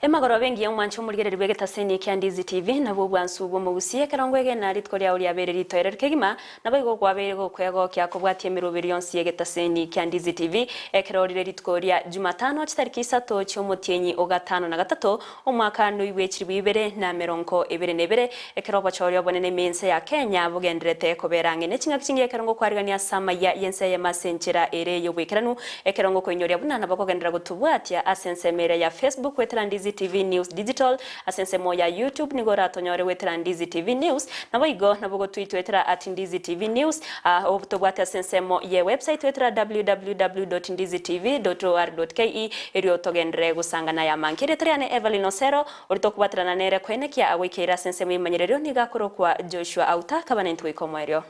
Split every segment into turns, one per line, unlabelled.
Emagoroba engiya omwanche omorigereria bw'egetaseni ekia Ndizi TV, nabwo obwansu bw'omogusi, ekero ngwegena rituko riao riabeire ritoereru kegima, naboigo kwabeire gokwegokia kobwatia emeroberi yonsi y'egetaseni kia Ndizi TV, ekero rire rituko ria Jumatano chitariki isato chi'omotienyi o gatano na gatato, omwaka noigwe chilifu ibere na emerongo ebere na ebere, ekero obochori obonene ime y'ense ya Kenya bogendererete kobera ang'e ne chingaki chingiya ekero ngokwarigania ase amaiya y'ense eyemo ase enchera ere y'oboikeranu, Ekero ngokoinyoria buna nabo kogenderera gotobwatia ase ensemo eria ya Facebook goetera Ndizi TV News Digital, ase ensemo ya YouTube nigo oratonyore goetera Ndizi TV News, naboigo nabo gotweitwetera at Ndizi TV News, aa tobwate ase ensemo ye website goetera www.ndizitv.or.ke erio togenderere gosangana aya amange. Erieta riane Evelyn Osero, oria tokobwaterana nere koenekia agoikeire ase ensemo y'emanyererio nigo akorokwa Joshua Auta, akaba naintwe goika omoerio.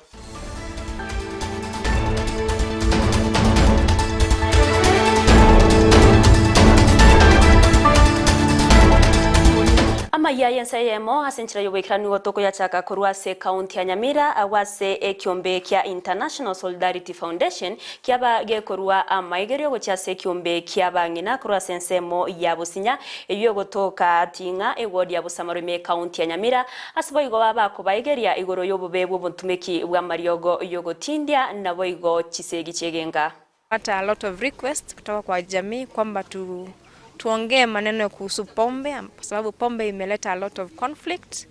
Amayia y'ense eyemo ase enchera y'oboikeranu nigo tokoyachaka korwa ase ekaunti ya Nyamira agwo ase ekiombe kia International Solidarity Foundation kiaba gekorua amaigerio gochia ase ekiombe ki'abang'ina korwa ase ensemo ya Bosinya eyio egotoka Ting'a eward ya Bosamaro ime ekaunti ya Nyamira Ase boigo babakobaegeria igoro y'obobe bw'obotumeki bw'amariogo y'ogotindia, naboigo chisegi chi'egenka.
Pata a lot of requests kutoka kwa jamii kwamba tu tuongee maneno kuhusu pombe kwa sababu pombe imeleta a lot of conflict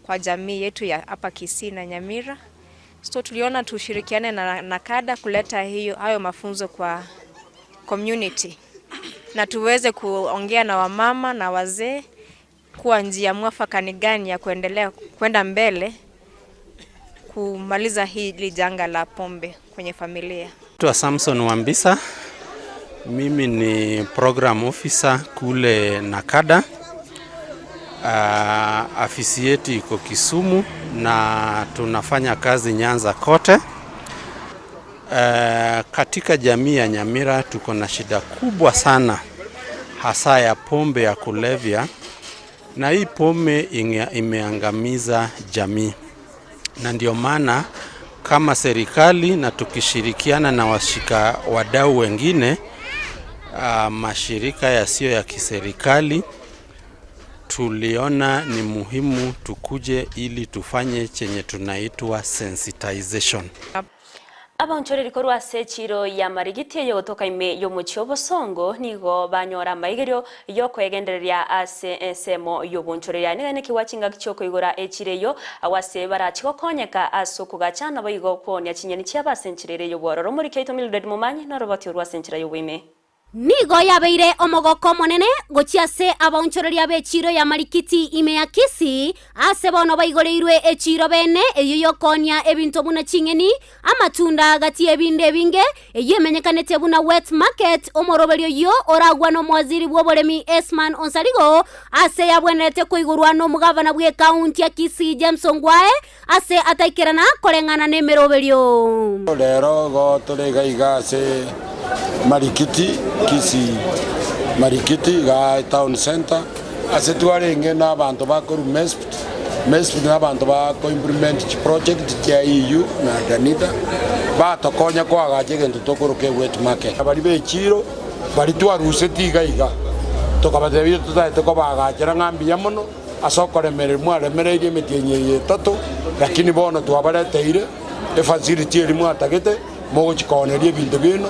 kwa jamii yetu ya hapa Kisii na Nyamira. So tuliona tushirikiane na NACADA kuleta hiyo hayo mafunzo kwa community na tuweze kuongea na wamama na wazee kuwa njia mwafaka ni gani ya kuendelea kwenda mbele kumaliza hili janga la pombe kwenye familia.
Naitwa Samson Wambisa, mimi ni program officer kule NACADA. Uh, afisi yetu iko Kisumu na tunafanya kazi Nyanza kote. Uh, katika jamii ya Nyamira tuko na shida kubwa sana hasa ya pombe ya kulevya, na hii pombe imeangamiza jamii, na ndio maana kama serikali na tukishirikiana na washika wadau wengine uh, mashirika yasiyo ya kiserikali tuliona ni muhimu tukuje ili tufanye chenye tunaitwa sensitization.
Abaonchoreri korwa ase echiiro ya Marigiti eyogotoka ime y'omochie o'Bosongo nigo banyora amaigerio y'okoegendereria ase ensemo y'obonchoreria. Nigo enekigwa chingaki chi'okoigora echiiro eyio agwo ase barachi gokonyeka ase okogacha naboigo koonia chinyeni chiabo ase enchera ere y'obwororo. Omoriki oito Mildred Momanyi noroboti orwo ase enchera y'oboime.
Nigo yabeire omogoko omonene gochia ase abaonchoreria b'echiiro ya Marikiti ime ya Kisii, aase bono baigoreirwe echiiro bene eyio y'okoonia ebinto buna ching'eni, amatunda, gati y'ebinde ebinge, eyio emenyekanete buna wet market, omoroberio oyio oragwa nomowaziri bw'oboremi Esman Onsarigo, ase yabwenerete koigorwa nomogavana bw'ekaunti ya Kisii James Ongwae, ase ataikerana koreng'ana nemeroberio.
Rero igo tore iga iga ase Marikiti, Kisii Marikiti igaa etown centre, ase twarenge na abanto bakorwa MESPT, MESPT na abanto bako implement chiproject chia EU na Danida, batokonya koagacha egento tokoroka ewet market. Baria be echiro baria twaruseti iga iga, tokabatebia totagete kobaagachera ng'a mbuya mono. Ase okoremereria mwaremereirie emetienyi eye etato, lakini bono twabareteire efacility eria mwatagete, mogochia kooneria ebinto biaino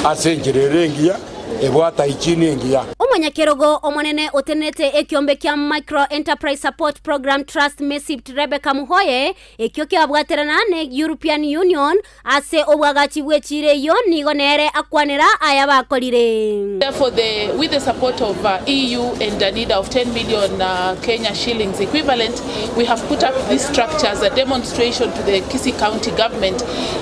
ase enchera ere engiya, ebwate hygiene engiya.
Omonyakerogo omonene otenenete ekiombe kia Micro Enterprise Support Programme Trust MESIPT Rebecca Muhoye ekio kiabwaterana ne European Union Ase obwagachi bw'echiira eyio nigo nere akwanera aya bakorire.
Therefore the with the support of EU and Danida of 10 million Kenya shillings equivalent, we have put up this structure as a demonstration to the Kisii County government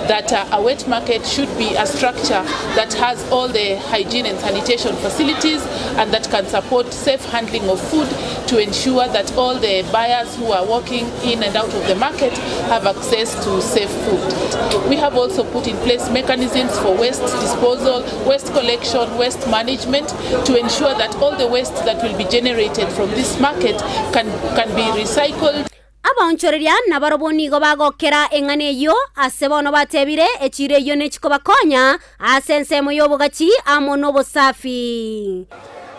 that a wet market should be a structure that has all the hygiene and sanitation facilities and that can support safe handling of food to ensure that all the buyers who are walking in and out of the market have access to safe food. We have also put in place mechanisms for waste disposal, waste collection, waste management to ensure that all the waste that will be generated from this market can, can be recycled.
Abaonchoreria nabarobwo nigo bagokera eng'ana eyio, ase bono batebire, Echiiro eyio nechikobakonya ase ensemo y'obogachi amo nobosafi.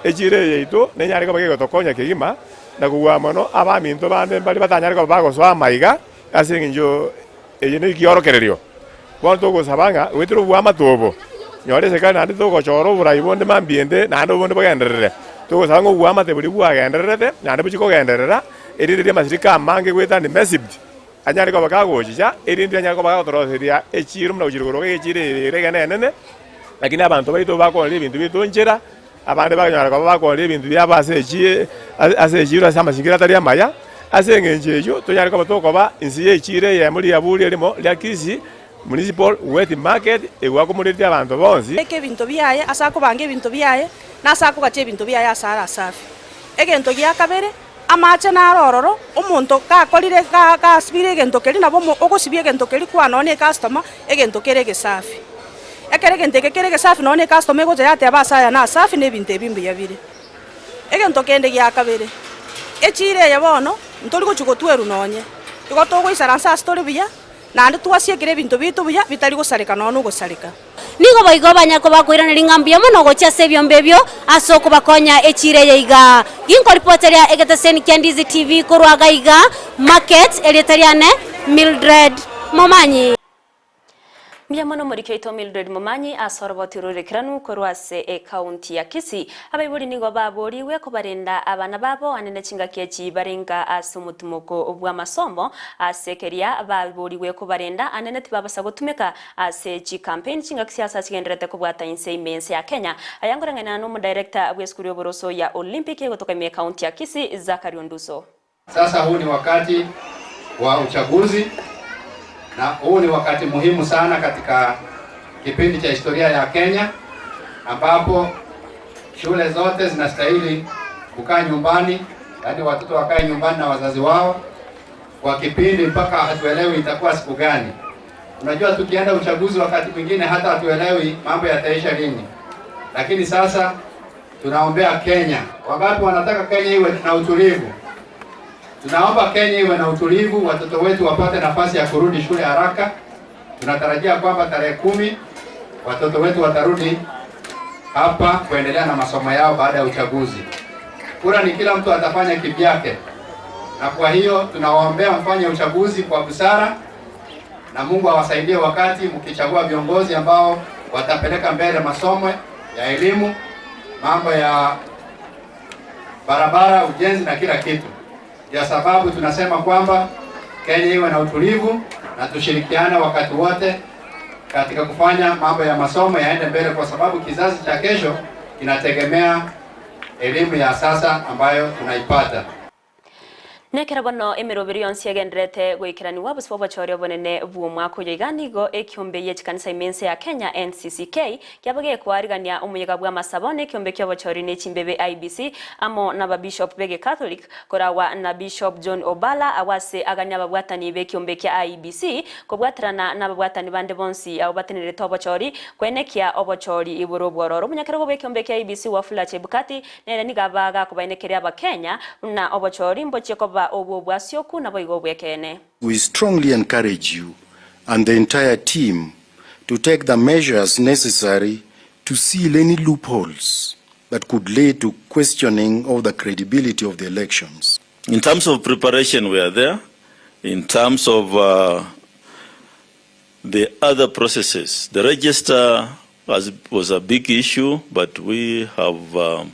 Echiro eye yaito nenyare koba kegotokonya kegima, na kobua mono abaminto bande mbaria batanyare koba bagosoa amaiga ase engencho eye nekiorokererio. Bono togosaba ng'a goetera oboamate obo, nyora eserikari naende togochora oborai bonde mambia ende naende obonde bogenderere. Togosaba ng'a oboamate boria bwagendererete naende bochie kogenderera, erinde riria amasirika amange goetania mesibd anyare koba kagochicha, erinde anyare koba kagotoroseria echiiro buna gochia igoro iga echiiro eye ere egene enene, lakini abanto baito bakoonera ebinto biaito nchera, abande bakonyara koba bakoonera ebinto biabo ase echii ase echiiro ase amasingira atari amaya, ase eng'encho eyio tonyare koba tokoba inse ya echiiro eyemo riaburi erimo ria Kisii Municipal Wet Market egwakomoretie abanto bonsi.
Beka ebinto biaye ase akobanga ebinto biaye, na ase akogacha ebinto biaye ase are asafi. Egento gia kabere, amache naro ororo, omonto gakorire ga gasibire egento keria nabo omo ogosibia egento keria kwana nonya na ecustomer, egento kere egesafi. Ekero egento eke kere egesafi nonya na ecustomer egocha yateba ase aya na asafi na ebinto ebi mbuya bire. Egento kende gia kabere, echiira eye bono, ntori gochia gotwerwa nonye, igo togoisaransa ase tore buya, naende twasiekire ebinto biaito buya bitari gosareka nonya na ogosareka.
Nigo boigo banyare kobakoiraneria ng'a mbuya mono gochia ase ebiombe ebio ase okobakonya echiira eye iga. Ginkoripoteria egeteseni kia Ndizi TV korwa iga iga Market, erieta riane Mildred Momanyi.
Mbuya mono omoriki oito Mildred Momanyi ase oroboti ororekeranu korwa ase ecounty ya Kisii. Abaibori nigo baborigwe kobarenda abana babo ande ne chingaki echi bare inka ase omotimoko bw'amasomo ase keria baborigwe kobarenda ande ne tibabasa gotumeka Ase chicampaign chingaki siasa chigendererete kobwata inse ime ense ya Kenya. Aya nkoreng'ana n'omodirector bw'esukuru y'oboroso ya Olympic egotoka ime ekaunti ya Kisii, Zachary Onduso.
Sasa huu ni wakati wa uchaguzi na huu ni wakati muhimu sana katika kipindi cha historia ya Kenya ambapo shule zote zinastahili kukaa nyumbani, yaani watoto wakae nyumbani na wazazi wao kwa kipindi mpaka hatuelewi itakuwa siku gani. Unajua, tukienda uchaguzi wakati mwingine hata hatuelewi mambo yataisha lini, lakini sasa tunaombea Kenya. Wangapi wanataka Kenya iwe na utulivu? Tunaomba Kenya iwe na utulivu, watoto wetu wapate nafasi ya kurudi shule haraka. Tunatarajia kwamba tarehe kumi watoto wetu watarudi hapa kuendelea na masomo yao baada ya uchaguzi. Kura ni kila mtu atafanya kivyake, na kwa hiyo tunawaombea mfanye uchaguzi kwa busara na Mungu awasaidie wakati mkichagua viongozi ambao watapeleka mbele masomo ya elimu, mambo ya barabara, ujenzi na kila kitu. Ndio sababu tunasema kwamba Kenya iwe na utulivu na tushirikiane wakati wote katika kufanya mambo ya masomo yaende mbele, kwa sababu kizazi cha kesho kinategemea elimu ya sasa ambayo tunaipata.
Nekero bono emeroberi yonsi egendererete goikeranigwa bosio bw'obochori obonene bw'omwaka oyo iga nigo ekiombe ye chikanisa ime ense ya Kenya NCCK kiaba gekoarigania omoyega bw'amasabo na ekiombe ki'obochori ne chimbebe IEBC amo n'ababishop b'egecatholic koragwa na Bishop John Obala agwo ase agania ababwatani b'ekiombe kia IEBC kobwaterana n'ababwatani bande bonsi abwo batenerete obochori koenekia obochori bore obwororo. Omonyakerogo bw'ekiombe kia IEBC Wafula Chebukati Nere nigo aba gakobaenekeria Abakenya buna obochori mbochie koba obw'obwasioku naboigo obw'ekeene.
We strongly encourage you and the entire team to take the measures necessary to seal any loopholes that could lead to questioning of the credibility of the elections.
In terms of preparation we are there, in terms of uh, the other processes, the register was, was a big issue, but we have um,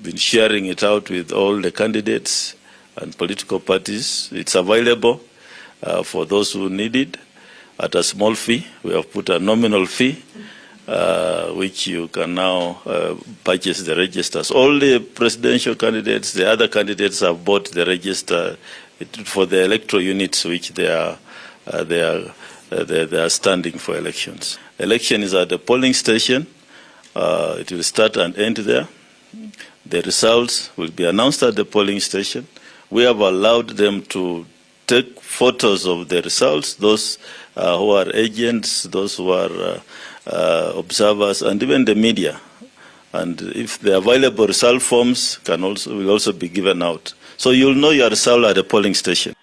been sharing it out with all the candidates and political parties. It's available uh, for those who need it at a small fee. We have put a nominal fee, uh, which you can now uh, purchase the registers. All the presidential candidates, the other candidates have bought the register for the electoral units which they are, uh, they are, uh, they, they are standing for elections. Election is at the polling station. Uh, it will start and end there. The results will be announced at the polling station. We have allowed them to take photos of the results, those uh, who are agents, those who are uh, uh, observers, and even the media. And if the available result forms can also, will also be given out. So you'll know your result at the polling station.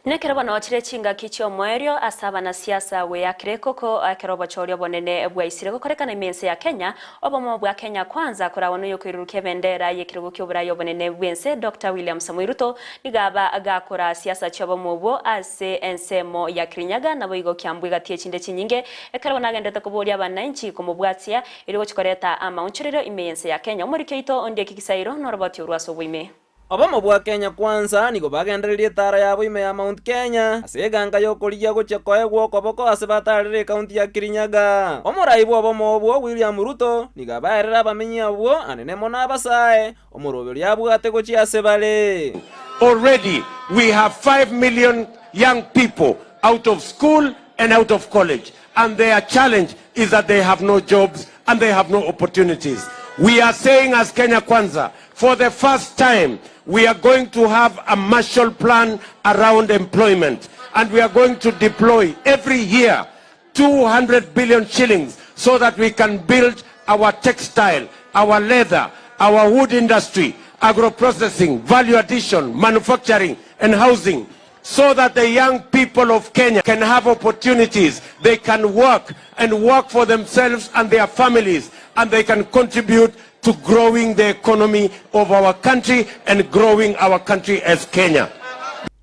Nekero bono chire chingaki chi'omoerio ase abanasiasa gweyakire koko ekero obochori obonene bwaisire gokorekana ime ense ya Kenya, obomo bwa Kenya Kwanza koragwa noyokoirurukia ebendera y'ekerogo ki'oborai obonene bw'ense Doctor William Samoei Ruto nigo aba gakora siasa chi'obomo obwo ase ensemo ya Kirinyaga naboigo Kiambu egati echinde chinyinge ekero bono agenderete koboria abanainchi komobwatia erio gochia koreta amaonchorero ime y'ense ya Kenya. Omoriki oito Ondieki Gisairo noroboti orwo ase oboime.
Obomo bwa Kenya Kwanza nigo bagendererie etara yabo ime ya Mount Kenya ase eganka y'okorigia gochia koegwa okoboko ase batarire ekaunti ya Kirinyaga. Omorai bw'obomo obwo William Ruto nigo abaerere abamenyi abwo anene mono abasae omoroberio abwate gochia ase bare.
Already we have 5 million young people out of school and out of college and their challenge is that they have no jobs and they have no opportunities. We are saying as Kenya Kwanza, for the first time, we are going to have a Marshall Plan around employment and we are going to deploy every year 200 billion shillings so that we can build our textile, our leather, our wood industry, agro-processing, value addition, manufacturing and housing so that the young people of Kenya can have opportunities, they can work and work for themselves and their families, and they can contribute to growing the economy of our country and growing our country as Kenya.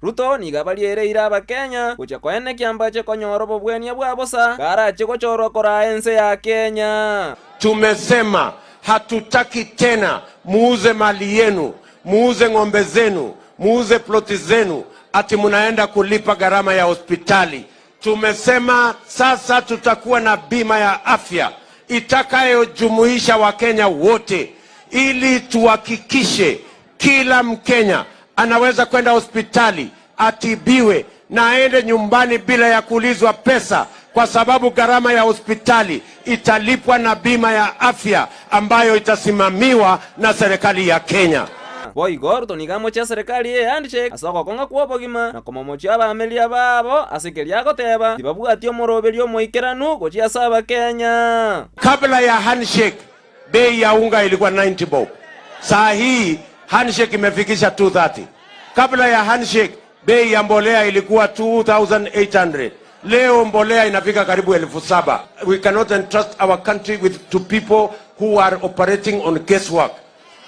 Ruto nigo abariereire Abakenya gochia koenekia mbache konyora obobwenia bwa bosa karache gochorwa koraa ense ya Kenya.
Tumesema hatutaki tena muuze mali yenu, muuze ng'ombe zenu, muuze ploti zenu, ati munaenda kulipa gharama ya hospitali. Tumesema sasa tutakuwa na bima ya afya itakayojumuisha Wakenya wote ili tuhakikishe kila Mkenya anaweza kwenda hospitali atibiwe na aende nyumbani bila ya kuulizwa pesa, kwa sababu gharama ya hospitali italipwa na bima ya afya ambayo itasimamiwa na serikali ya Kenya.
Boigo Ruto nigo amochia serikali ye handshake ase ogokong'a kw'obogima na komomochia abameria babo ase keria agoteba tibabwati omoroberio omoikeranu gochia ase Abakenya.
Kabla ya handshake bei ya unga ilikuwa 90 bob. Saa hii handshake imefikisha 230. Kabla ya handshake bei ya mbolea ilikuwa 2800. Leo mbolea inafika karibu 7,000. We cannot entrust our country with to people who are operating on guesswork.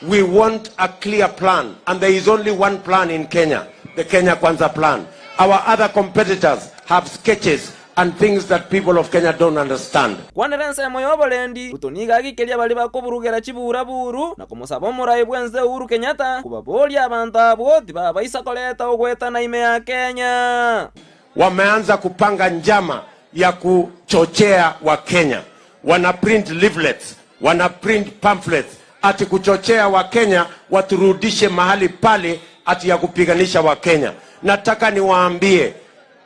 We want a clear plan, and there is only one plan in Kenya, the Kenya Kwanza plan. Our other competitors have sketches and things that people of Kenya don't understand.
Kwanera ensemo y'oborendi, Ruto nigo agikeria baria bakoburugera chiburaburu na komosaba omorai bw'ense Uhuru Kenyatta kobaboria abanto abwo tibabaisa koreta ogwetana ime ya Kenya.
Wameanza kupanga njama ya kuchochea Wakenya. Wana print leaflets, wana print pamphlets ati kuchochea Wakenya waturudishe mahali pale ati ya kupiganisha Wakenya. Nataka niwaambie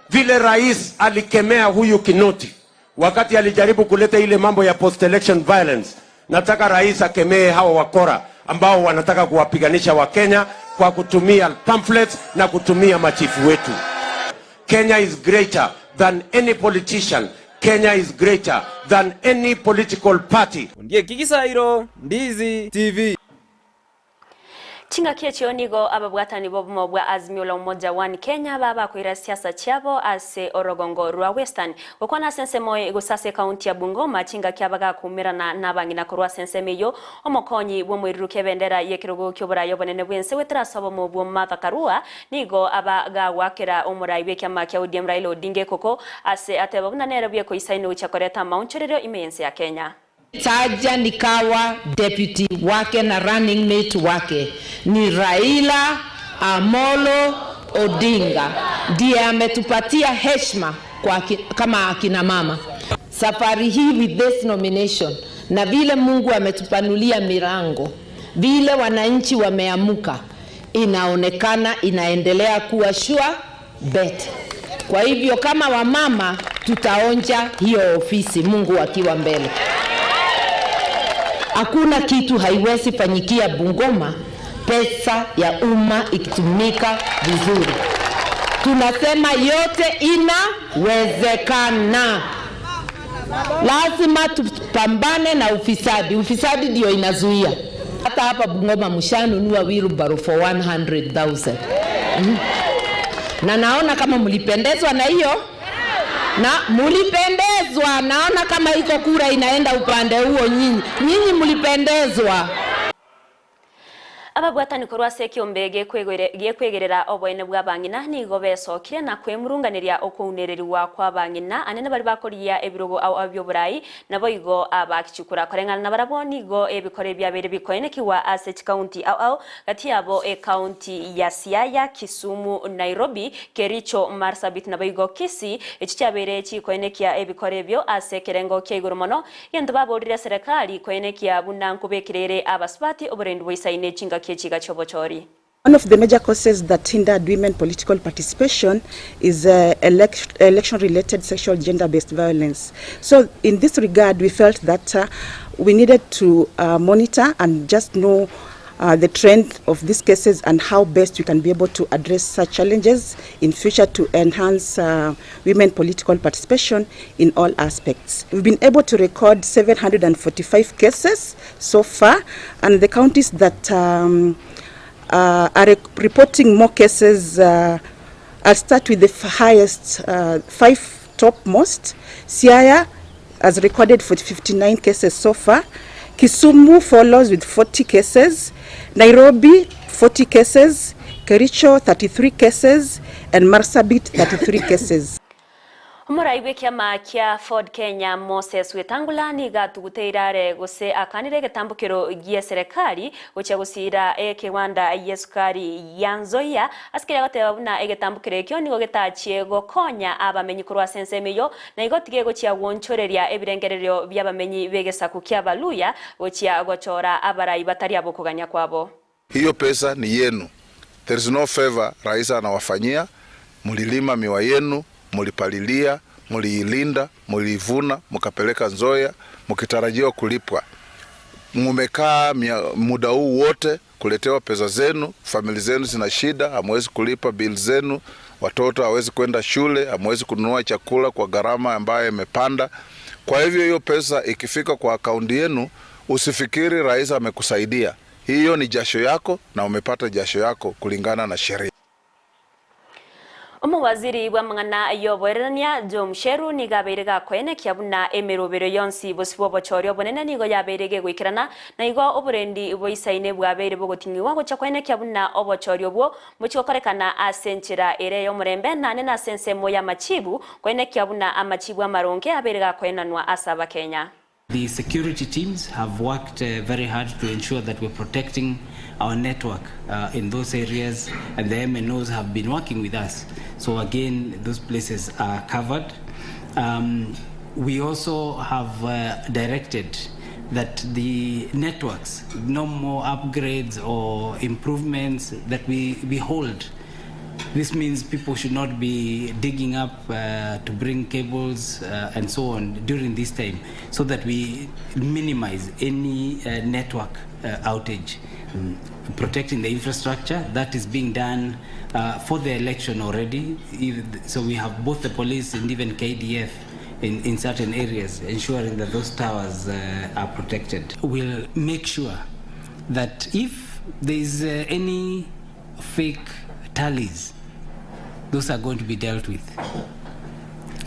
vile rais alikemea huyu Kinoti wakati alijaribu kuleta ile mambo ya post election violence. Nataka rais akemee hawa wakora ambao wanataka kuwapiganisha Wakenya kwa kutumia pamphlets na kutumia machifu wetu. Kenya is greater than any politician. Kenya is greater than any political party.
Ondieki Gisairo, Ndizi TV.
Chingaki echio nigo ababwatani b'obomo bwa Azimio la Umoja One Kenya babakoira siasa chiabo ase orogongo rwa Western. Gokwana ase ensemo gose ase ekaunti ya Bungoma chingaki abagakumerana nabang'ina korwa ase ensemo eyio omokonyi bw'omoirurukia ebendera y'ekerogo ki'oboraia obonene bw'ense goetera ase obomo bwa Martha Karua nigo abagagwakera omorai bw'ekiama kia ODM Raila Odinga ekoko ase ateba buna nere bwekoisaine gochia koreta amaonchorerio ime y'ense ya Kenya.
Taja nikawa deputy wake na running mate wake ni Raila Amolo Odinga, ndiye ametupatia heshima kwa kama akina mama. Safari hii with this nomination na vile Mungu ametupanulia milango, vile wananchi wameamuka, inaonekana inaendelea kuwa sure bet. Kwa hivyo kama wamama tutaonja hiyo ofisi, Mungu akiwa mbele. Hakuna kitu haiwezi fanyikia Bungoma, pesa ya umma ikitumika vizuri. Tunasema yote inawezekana. Lazima tupambane na ufisadi. Ufisadi ndio inazuia. Hata hapa Bungoma mshanunua wheelbarrow for 100,000. Na naona kama mlipendezwa na hiyo na mlipendezwa, naona kama iko kura inaenda upande huo. Nyinyi nyinyi mlipendezwa.
Ababwatani korwa ase ekiombe gekwegerera oboene bwa abang'ina nigo besokire na kwemurunganeria okounereriwa kwa abang'ina anene bari bakoria ebirogo ao ao bioborai nabo igo abakichukura koreng'ana na barabwo nigo ebikore ebiabeire bikoenekiwa ase chikaunti ao ao gati yabo ekaunti ya Siaya, Kisumu, Nairobi, Kericho, Marsabit nabo igo Kisii echi chiabeire chikoenekia ebikore ebio ase ekerengo kia igoro mono Egento baborire eserekari koenekia buna nkobekire ere abasubati oborendi boisaine chingaki echiga chi'obochori.
One of the major causes that hindered women political participation is election related sexual gender based violence. So in this regard we felt that we needed to monitor and just know the trend of these cases and how best we can be able to address such challenges in future to enhance women political participation in all aspects. We've been able to record 745 cases so far, and the counties that um, are reporting more cases, I'll start with the highest, five topmost. Siaya has recorded 59 cases so far. Kisumu follows with 40 cases, Nairobi 40 cases, Kericho 33 cases, and Marsabit 33 cases.
Omorai bw'ekiama kia Ford Kenya Moses Wetangula nigo atuguteire are gose akanire egetambokero gi'eserekari gochia gosiira ekewanda gi'esukari ya Nzoia ase keria agoteba buna egetambokero ekio nigo getachie gokonya abamenyi korwa ase ensemo eyio na igo tigegochia gwonchoreria ebirengererio bi'abamenyi b'egesaku ki'Abaluya gochia gochora abarai batari ab'okogania kwabo.
Hiyo pesa ni yenu, there is no favour rais anawafanyia, mulilima miwa yenu, mulipalilia, muliilinda, muliivuna, mukapeleka Nzoia, mukitarajiwa kulipwa. Mumekaa muda huu wote kuletewa pesa zenu, famili zenu zina shida, hamwezi kulipa bill zenu, watoto hawezi kwenda shule, hamwezi kununua chakula kwa gharama ambayo imepanda. Kwa hivyo hiyo pesa ikifika kwa akaunti yenu, usifikiri rais amekusaidia. Hiyo ni jasho yako na umepata jasho yako kulingana na sheria.
Omowaziri bw'amang'ana y'oboererania Joe Mucheru nigo abeire gakoenekia buna emerobero yonsi bosio bw'obochori obonene nigo yabeire gegoikerana na igo oborendi boisaine bwabeire bogoting'igwa gochia koenekia buna obochori obwo mbochia gokorekana ase enchera ere ey'omorembe naende nase ensemo y'amachibu koenekia buna amachibu amaronge abeire gakoenanwa ase Abakenya.
The security teams have worked uh, very hard to ensure that we're protecting our network uh, in those areas, and the MNOs have been working with us. So, again, those places are covered. Um, we also have uh, directed that the networks, no more upgrades or improvements that we, we hold This means people should not be digging up uh, to bring cables uh, and so on during this time so that we minimize any uh, network uh, outage. Um, protecting the infrastructure, that is being done uh, for the election already. So we have both the police and even KDF in, in certain areas, ensuring that those towers uh, are protected. We'll make sure that if there is uh, any fake tallies, those are going to be dealt with.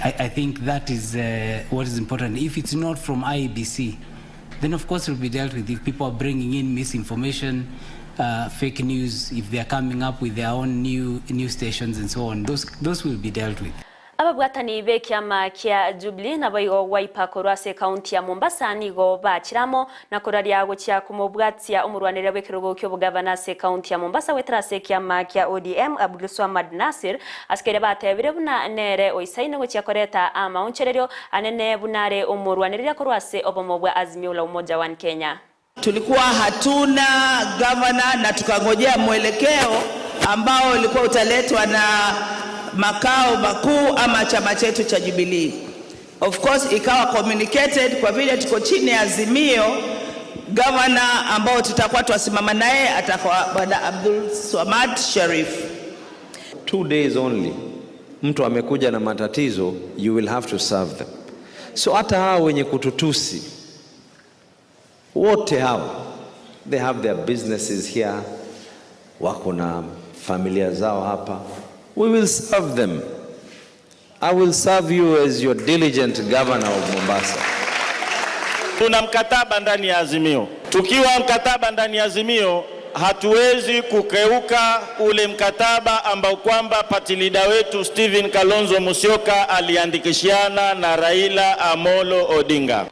I, I think that is uh, what is important. If it's not from IEBC, then of course it will be dealt with. If people are bringing in misinformation, uh, fake news, if they are coming up with their own new news stations and so on, those, those will be dealt with.
Ababwatani b'ekiama kia Jubilee naboigo Wiper korwa ase ekaunti ya Mombasa nigo bachire amo na koraria gochia komobwatia omorwanereria bw'ekerogo ki'obogavana ase ekaunti ya Mombasa goetera ase ekiama kia ODM Abdulswamad Nassir ase keria batebire buna nere oisaine gochia koreta amaonchererio anene buna are omorwanereria korwa ase obomo bwa Azimio la Umoja One Kenya.
Tulikuwa hatuna gavana na tukangojea mwelekeo ambao ulikuwa utaletwa na makao makuu ama chama chetu cha Jubilee. Of course ikawa communicated kwa vile tuko chini ya Azimio, gavana ambao tutakuwa twasimama naye atakuwa Bwana Abdul Swamad Sharif.
Two days only, mtu amekuja na matatizo, you will have to serve them. So hata hawa wenye kututusi wote hawa, they have their businesses here, wako na familia zao hapa. We will serve them. I will serve you as your diligent governor of Mombasa.
Tuna mkataba ndani ya Azimio. Tukiwa mkataba ndani ya Azimio, hatuwezi kukeuka ule mkataba ambao kwamba party leader wetu Stephen Kalonzo Musyoka aliandikishiana na Raila Amolo Odinga.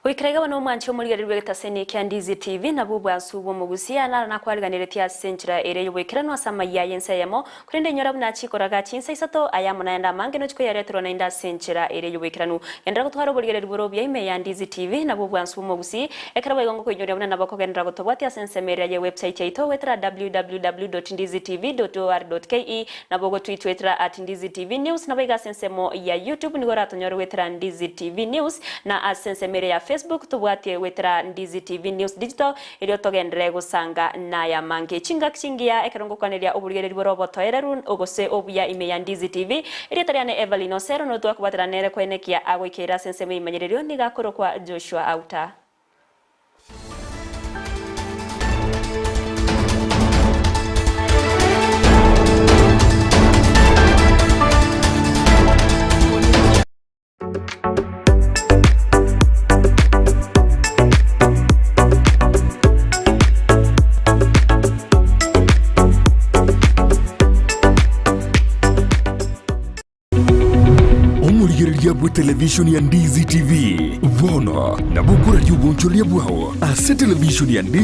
Goikera iga bono omwanchi omorigereria bw'egetaseni kia Ndizi TV nabwo obwansu bw'omogusia naro nakwariganeretie ase enchera ere y'oboikeranu ase amayia y'ense eyemo, korende inyora buna chikoraga chinsa isato aya amo naende amange nochi koyareterwa naende ase enchera ere y'oboikeranu. Genderera gotwara oborigereria bore obuya ime ya Ndizi TV nabwo obwansu bw'omogusi ekero boigo ngokoinyoria buna nabo okogenderera gotobwatia ase ensemo eria ye website yaito goetera www.ndizitv.or.ke Nabo ogotwitwetera at Ndizi TV News, naboigo ase ensemo ya YouTube nigo oratonyore goetera Ndizi TV News, na ase ensemo ere ya Facebook tobwatie goetera Ndizi TV News Digital, erio togenderere gosanga naya amange. Chingaki chingiya ekero ngokwaneria oborigereria bore obotoereru gose obuya ime ya Ndizi TV. Erieta riane Evelyn Osero, noro twakobwatera nere koenekia agoikeire ase ensemo y'eimanyererio nigo akorokwa Joshua Auta.
Omorigereria bw'etelevishoni ya Ndizi TV bono nabo okoraria obonchoreria bwao ase televishoni ya Ndizi.